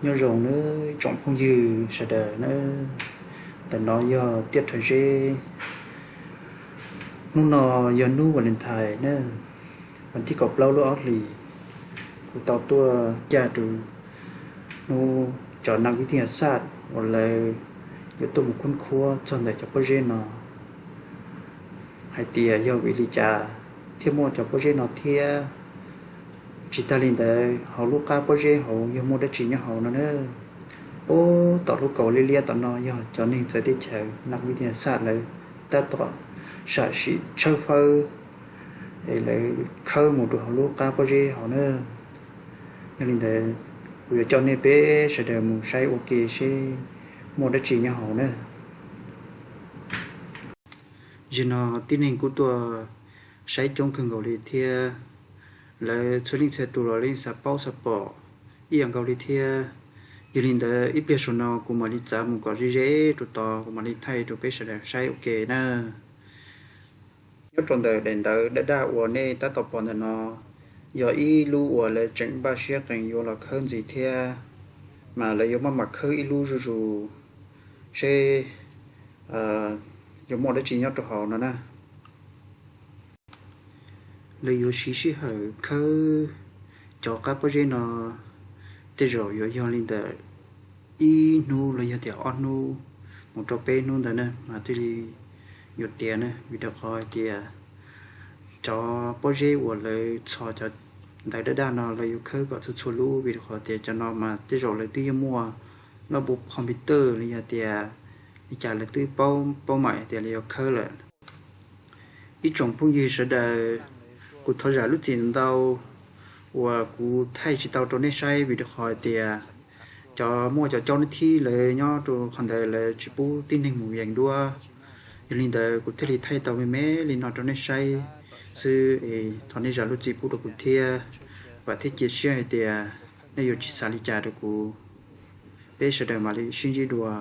Nyob zoo nawb tsoom phooj ywg sawv daws nawb, ntawm no yog Tiaj Rhawv Zeb. Hnub no yog hnub Valentine na, vas thib kaum plaub lub ob hlis, kuv tau tuaj caj rau hnub cov nas vib thij xaj uas lawv yuav tuaj mus khub khuab txog ntawm cov pob zeb no hais tias yog vim li cas thiaj muaj cov pob zeb no thiab. Tsis tag li ntawd, hauv lub qab pob zeb hauv yog muaj dab tsi nyob hauv no na. Ub, tom lub kaus liab liab tom no yog cov neeg txawv teb chaws nas vib thij xaj lawv tab tom sam sim tshawb fawb es lawv khawb mus rau hauv lub qab pob zeb hauv na. Yog li ntawd, kuv yuav coj nej peb sawv daws mus saib ua ke seb muaj dab tsi nyob hauv na. Zaum no tib neeg kuj tuaj saib coob kawg nkaus li thiab, lawv txhua leej txhia tus los yeej xav paub xav pom ib yam nkaus li thiab. Yog li ntawd ib pliag saum no kuv mam li txav mus kom ze ze rau tod, kuv mam li thaij rau peb sawv daws saib ua ke na. Nyob rau ntawm daim ntawv daj daj uas nej tab tom pom ntawm no, yog ib lub uas lawv tseem npaj siab qees yuav los khawb ntxiv thiab, mas lawv yuav maj mam khawb ib lub zuj zus seb yuav muaj dab tsi nyob rau hauv no na. Lawv yuav siv sij hawm khawb cov qab pob zeb no tej zaum yuav yog li ntawm ib hnub los yog tias ob hnub mus rau peb hnub ntawd na mas thiaj li yuav tiav na, vim rau qhov hais tias cov pob zeb uas lawv txhos cov ntawv daj daj no lawv yuav khawb kom txhua txhua lub, vim rau qhov tias cov no mas tej zaum lawv twb yeej muaj lub pov computer los yog tias li cas lawv twb paub paub mam tias lawv yuav khawb lawm. Ib tsoom phooj ywg sawv daws, kuv thov zam lub txim ntau uas kuv thaij tsis tau rau nej saib, vim rau qhov hais tias cov muaj cov caub nab thib lawv nyob rau qhov ntawd lawv tsis pub tib neeg mus yees duab. Yog li ntawd kuv thiaj li thaij tau me me li no rau nej saib xwb es thov nej zam lub txim pub rau kuv thiab. Vam thiab cia siab hais tias nej yuav tsis xav li cas rau kuv. Peb sawv daws mam li sib ntsib dua.